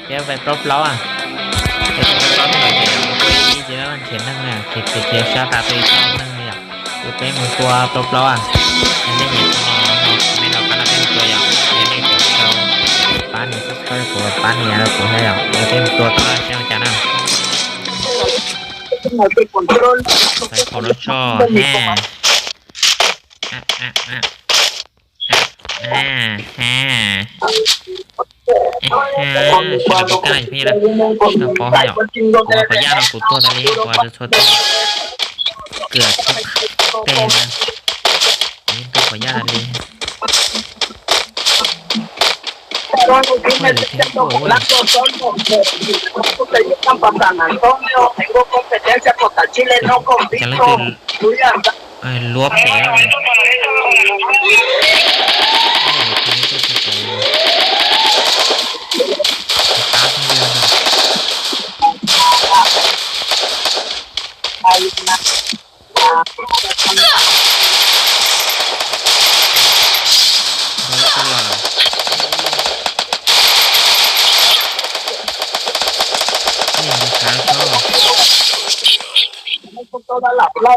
Ces plaub plaub a, ces plaub plaub no ces ib ces nrhiav neeg na, khiav khiav khiav sab tas tuaj ib txoj neeg li yom. Ces peb mus tua plaub plaub a, yog nej nyiam no comment rau qab no peb mus tua yom, yog nej cov sau pab nias subscribe kuv pab nias rau kuv thiab yom, ces peb mus tua tau seb ua cas na. Xaiv qhov lub tso ha. Ha ha, sib nrog pov kab na cov phooj ywg na, sib nrog pov ha yom. Kuv qhov yaj no kuv tuag tas li, kuv txhua txhua tus kwm txhua tej na, kuv yeej tuag qhov yaj tas li. Ua lawv thiaj tuaj ua. Cas leej twg luab phem.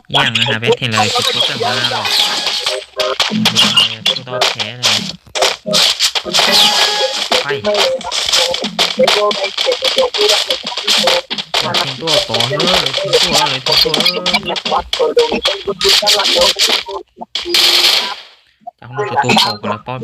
Yeej hais peb theem lawm tsis tshua kawg ntawd los, tshua tau phem. Pais, lawv theej tuaj tod, lawv theej tuaj, lawv theej tuaj. Cas hoob lus tsuas tu kaum kom lawv paub peb no.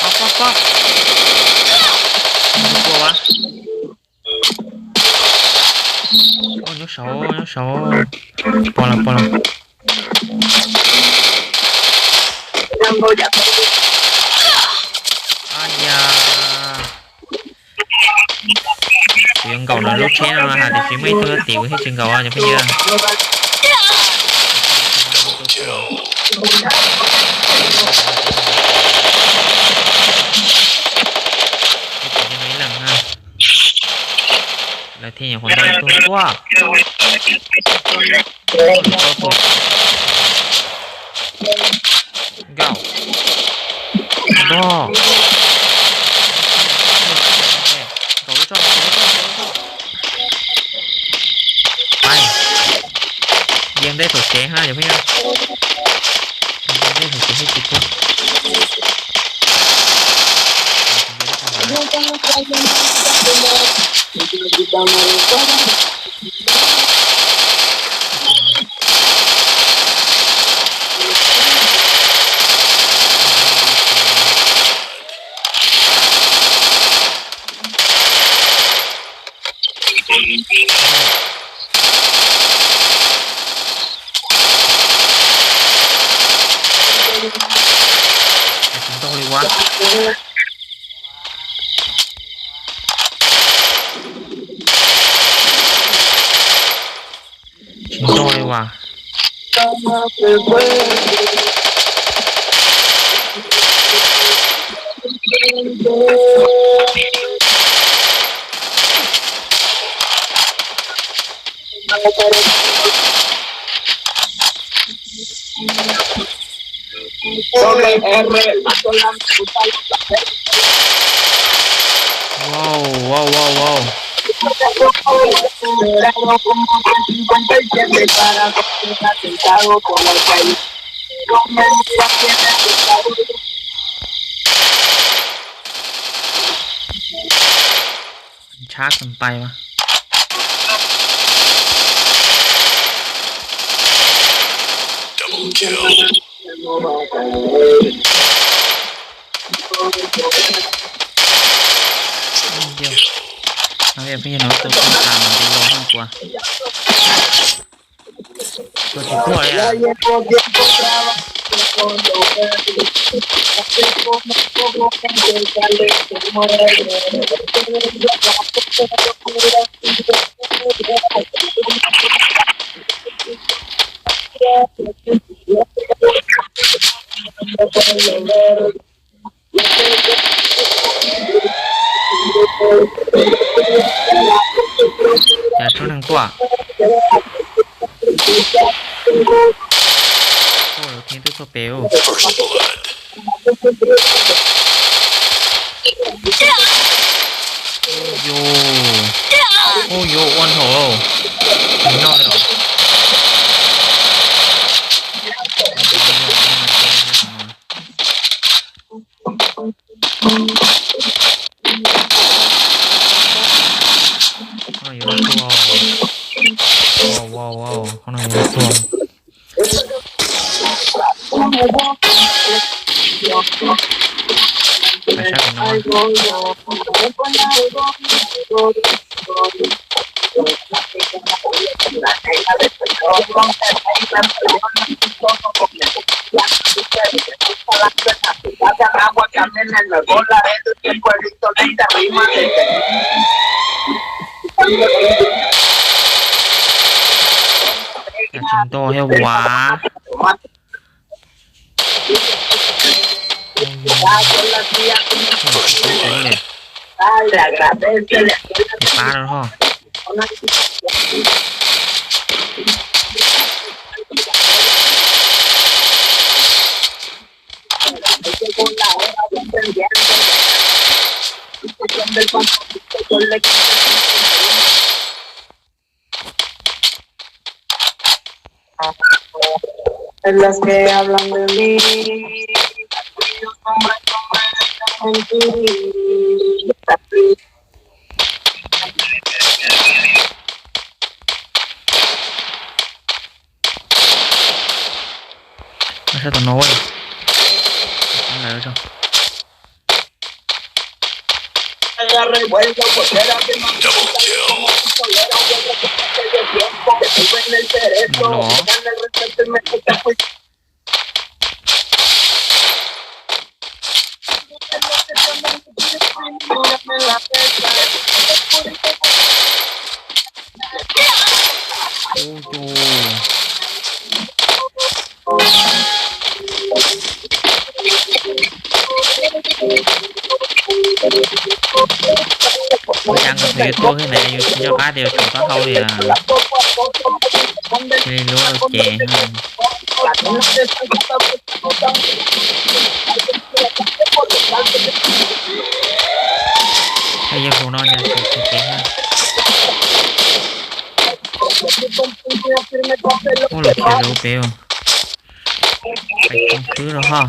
Pog, pog, pog. Ua, nyob saud, nyob saud. Pog lawm, pog lawm. Ab yam. Kuv yuav nkaum lawv lub tsheb no hais tiam sis muaj ib tug tim kuv thiaj tsis nkaum cov phooj ywg. Ib leeg na. Lawv thiaj nyuam qhuav nto ib tug tuaj. Nkaum. Nto. Nkaum lub tso, nkaum lub tso, nkaum lub tso. Pais. Yeej ntej thaum tsev ha cov phooj ywg. Yeej ntej thaum tsev thiaj tsis tuag. Tsis ntau li ua. Tsis ntau li ua. Wow, wow, wow, wow. Ntshab kawg npais mas. Yog, no yog pheej yog no tus tub tas mas nti lo haj kua. Tus tsis tuaj li. Cas tsob neeg tuaj. Ua lawv thiab tuaj txog pem. Ua yuav, ua yuav ua nthau. Noj li os. Qhov no yuav tuag. Wow, wow, wow, qhov no yuav tuag. Pais sab pem no. Cas tsis nto thiab ua. Pab rau ho. En las que hablan de mí, aquellos hombres, hombres de mentira. Sab tom no. Ua cas nkawd tseem yuav tuaj thiab ntawd, yus tsis nco qab tias yus tsum taub hau li. Cia li luab rau ces. Yog hauv no ces. Ua los khiav lawv pem. Pais koom khwb rau ho.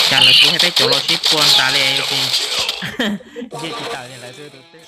Cas lawv tus hais peb cov los sib puag tas li. Ntshe tsis tawm li lawv tus twg.